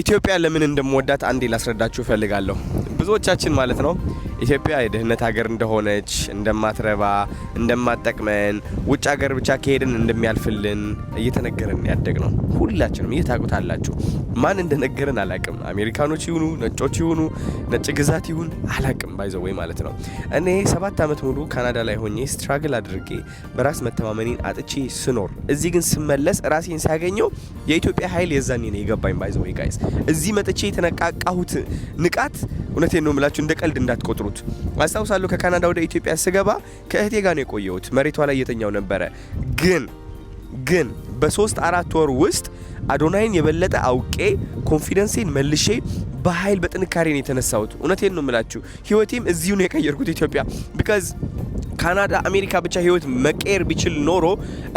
ኢትዮጵያ ለምን እንደምወዳት አንዴ ላስረዳችሁ እፈልጋለሁ። ብዙዎቻችን ማለት ነው ኢትዮጵያ የድህነት ሀገር እንደሆነች፣ እንደማትረባ፣ እንደማትጠቅመን፣ ውጭ ሀገር ብቻ ከሄድን እንደሚያልፍልን እየተነገረን ያደግነው። ሁላችንም ይህ ታውቁታላችሁ። ማን እንደነገረን አላቅም። አሜሪካኖች ይሁኑ፣ ነጮች ይሁኑ፣ ነጭ ግዛት ይሁን አላቅም። By the way ማለት ነው። እኔ 7 ዓመት ሙሉ ካናዳ ላይ ሆኜ struggle አድርጌ በራስ መተማመኔን አጥቼ ስኖር፣ እዚህ ግን ስመለስ ራሴን ሳገኘው የኢትዮጵያ ኃይል የዛኔ ነው የገባኝ። By the way guys፣ እዚህ መጥቼ የተነቃቃሁት ንቃት እውነቴን ነው የምላችሁ፣ እንደ ቀልድ እንዳትቆጥሩት። አስታውሳለሁ ከካናዳ ወደ ኢትዮጵያ ስገባ ከእህቴ ጋር ነው የቆየሁት። መሬቷ ላይ እየተኛው ነበረ። ግን በ3-4 ወር ውስጥ አዶናይን የበለጠ አውቄ confidence ኤን መልሼ በኃይል በጥንካሬ ነው የተነሳሁት። እውነቴን ነው የምላችሁ። ህይወቴም እዚሁ ነው የቀየርኩት ኢትዮጵያ፣ because ካናዳ አሜሪካ ብቻ ህይወት መቀየር ቢችል ኖሮ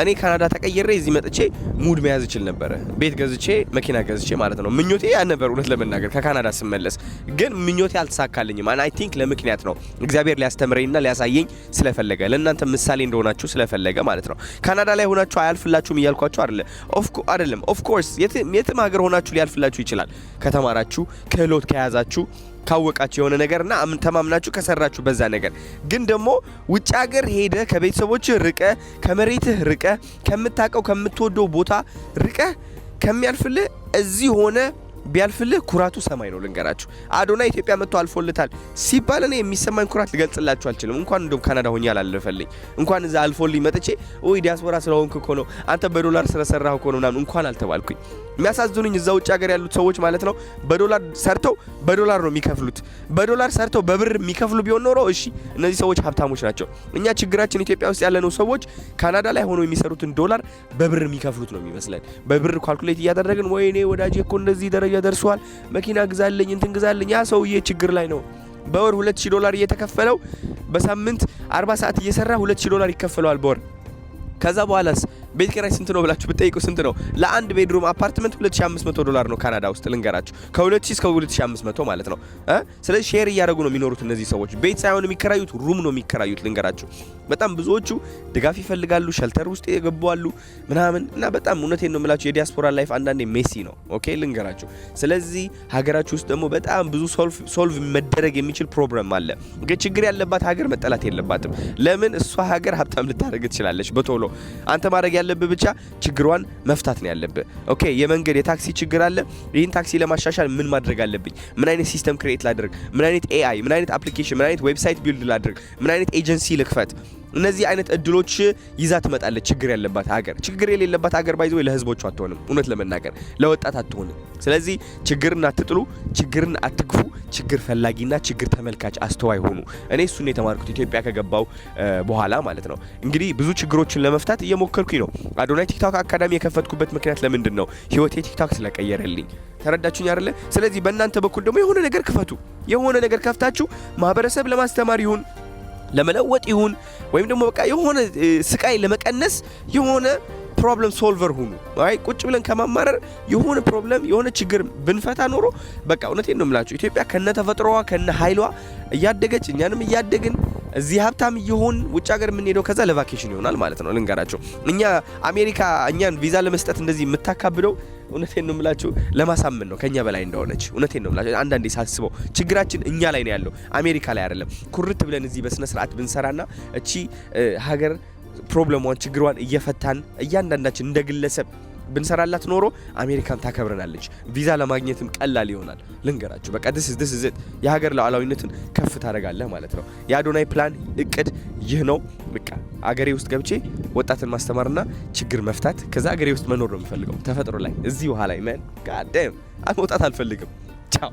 እኔ ካናዳ ተቀይሬ እዚህ መጥቼ ሙድ መያዝ እችል ነበረ። ቤት ገዝቼ፣ መኪና ገዝቼ ማለት ነው። ምኞቴ ያ ነበር እውነት ለመናገር ከካናዳ ስመለስ፣ ግን ምኞቴ አልተሳካልኝም። I think ለምክንያት ነው፣ እግዚአብሔር ሊያስተምረኝና ሊያሳየኝ ስለፈለገ፣ ለእናንተ ምሳሌ እንደሆናችሁ ስለፈለገ ማለት ነው። ካናዳ ላይ ሆናችሁ አያልፍላችሁም እያልኳችሁ አይደለም። Of course የትም ሀገር ሆናችሁ ሊያልፍላችሁ ይችላል፣ ከተማራችሁ፣ ክህሎት ከያዛችሁ፣ ካወቃችሁ የሆነ ነገርና ተማምናችሁ ከሰራችሁ በዛ ነገር። ግን ደግሞ ውጭ ሀገር ሄደህ፣ ከቤተሰቦችህ ርቀህ፣ ከመሬትህ ርቀህ፣ ከምታውቀው ከምትወደው ቦታ ርቀህ ከሚያልፍልህ እዚህ ሆነህ ቢያልፍልህ ኩራቱ ሰማይ ነው። ልንገራችሁ፣ አዶናይ ኢትዮጵያ መጥቶ አልፎለታል ሲባል እኔ የሚሰማኝ ኩራት ልገልጽላችሁ አልችልም። እንኳን እንደውም ካናዳ ሆኜ አላለፈልኝ፣ እንኳን እዛ አልፎልኝ መጥቼ ወይ ዲያስፖራ ስለሆንክ እኮ ነው፣ አንተ በዶላር ስለሰራህ እኮ ነው ምናምን እንኳን አልተባልኩኝ። የሚያሳዝኑኝ እዛ ውጭ ሀገር ያሉት ሰዎች ማለት ነው፣ በዶላር ሰርተው በዶላር ነው የሚከፍሉት። በዶላር ሰርተው በብር የሚከፍሉ ቢሆን ኖሮ እሺ፣ እነዚህ ሰዎች ሀብታሞች ናቸው። እኛ ችግራችን ኢትዮጵያ ውስጥ ያለነው ሰዎች ካናዳ ላይ ሆነው የሚሰሩትን ዶላር በብር የሚከፍሉት ነው የሚመስለን። በብር calculate እያደረግን ወይኔ ወዳጄ እኮ እንደዚህ ደረጃ ደርሷል፣ መኪና ግዛልኝ፣ እንትን ግዛልኝ። ያ ሰውዬ ችግር ላይ ነው። በወር 2000 ዶላር እየተከፈለው፣ በሳምንት 40 ሰዓት እየሰራ 2000 ዶላር ይከፈለዋል በወር። ከዛ በኋላስ ቤት ኪራይ ስንት ነው ብላችሁ ብትጠይቁ ስንት ነው? ለአንድ bedroom apartment 2500 ዶላር ነው ካናዳ ውስጥ ልንገራችሁ፣ ከ2000 እስከ 2500 ማለት ነው። ስለዚህ share እያደረጉ ነው የሚኖሩት እነዚህ ሰዎች። ቤት ሳይሆን የሚከራዩት room ነው የሚከራዩት። ልንገራችሁ፣ በጣም ብዙዎቹ ድጋፍ ይፈልጋሉ፣ shelter ውስጥ የገቡ አሉ ምናምን። እና በጣም እውነቴን ነው የምላችሁ የዲያስፖራ life አንዳንዴ messy ነው። Okay ልንገራችሁ። ስለዚህ ሀገራችሁ ውስጥ ደግሞ በጣም ብዙ solve መደረግ የሚችል problem አለ። ግን ችግር ያለባት ሀገር መጠላት የለባትም። ለምን? እሷ ሀገር ሀብታም ልታደርግ ትችላለች በቶሎ። አንተ ማድረግ ያለብህ ብቻ ችግሯን መፍታት ነው ያለብህ። Okay የመንገድ የታክሲ ችግር አለ። ይህን ታክሲ ለማሻሻል ምን ማድረግ አለብኝ? ምን አይነት system create ላድርግ? ምን አይነት AI፣ ምን አይነት application፣ ምን አይነት website build ላድርግ? ምን አይነት ኤጀንሲ ልክፈት? እነዚህ አይነት እድሎች ይዛ ትመጣለች። ችግር ያለባት ሀገር፣ ችግር የሌለባት ሀገር by the way ለህዝቦቿ አትሆንም። እውነት ለመናገር ለወጣት አትሆንም። ስለዚህ ችግርን አትጥሉ፣ ችግርን አትግፉ። ችግር ፈላጊና ችግር ተመልካች አስተዋይ ሁኑ። እኔ እሱን የተማርኩት ኢትዮጵያ ከገባው በኋላ ማለት ነው። እንግዲህ ብዙ ችግሮችን ለመፍታት እየሞከርኩኝ ነው። አዶናይ ቲክቶክ አካዳሚ የከፈትኩበት ምክንያት ለምንድን ነው? ህይወቴ ቲክቶክ ስለቀየረልኝ። ተረዳችሁኝ አይደለ? ስለዚህ በእናንተ በኩል ደግሞ የሆነ ነገር ክፈቱ። የሆነ ነገር ከፍታችሁ ማህበረሰብ ለማስተማር ይሁን፣ ለመለወጥ ይሁን፣ ወይም ደግሞ በቃ የሆነ ስቃይ ለመቀነስ የሆነ problem solver ሁኑ። አይ ቁጭ ብለን ከማማረር የሆነ problem የሆነ ችግር ብንፈታ ኖሮ በቃ እውነቴን ነው የምላችሁ ኢትዮጵያ ከነ ተፈጥሮዋ ከነ ኃይሏ እያደገች፣ እኛንም እያደግን፣ እዚህ ሀብታም እየሆን፣ ውጭ ሀገር የምንሄደው ከዛ ለ vacation ይሆናል ማለት ነው። ልንገራችሁ፣ እኛ አሜሪካ እኛን ቪዛ ለመስጠት እንደዚህ የምታካብደው እውነቴን ነው የምላችሁ ለማሳመን ነው ከኛ በላይ እንደሆነች። እውነቴን ነው የምላችሁ። አንዳንዴ ሳስበው ችግራችን እኛ ላይ ነው ያለው፣ አሜሪካ ላይ አይደለም። ኩርት ብለን እዚህ በስነ ስርዓት ብንሰራና እቺ ሀገር problem ሟን ችግሯን እየፈታን እያንዳንዳችን እንደ ግለሰብ ብንሰራላት ኖሮ አሜሪካም ታከብረናለች። ቪዛ ለማግኘትም ቀላል ይሆናል። ልንገራችሁ፣ በቃ this is it። የሀገር ሉዓላዊነትን ከፍ ታደርጋለህ ማለት ነው። የአዶናይ ፕላን እቅድ ይህ ነው። በቃ አገሬ ውስጥ ገብቼ ወጣትን ማስተማርና ችግር መፍታት፣ ከዛ አገሬ ውስጥ መኖር ነው የምፈልገው። ተፈጥሮ ላይ፣ እዚህ ውሃ ላይ፣ man, goddamn፣ መውጣት አልፈልግም። ቻው።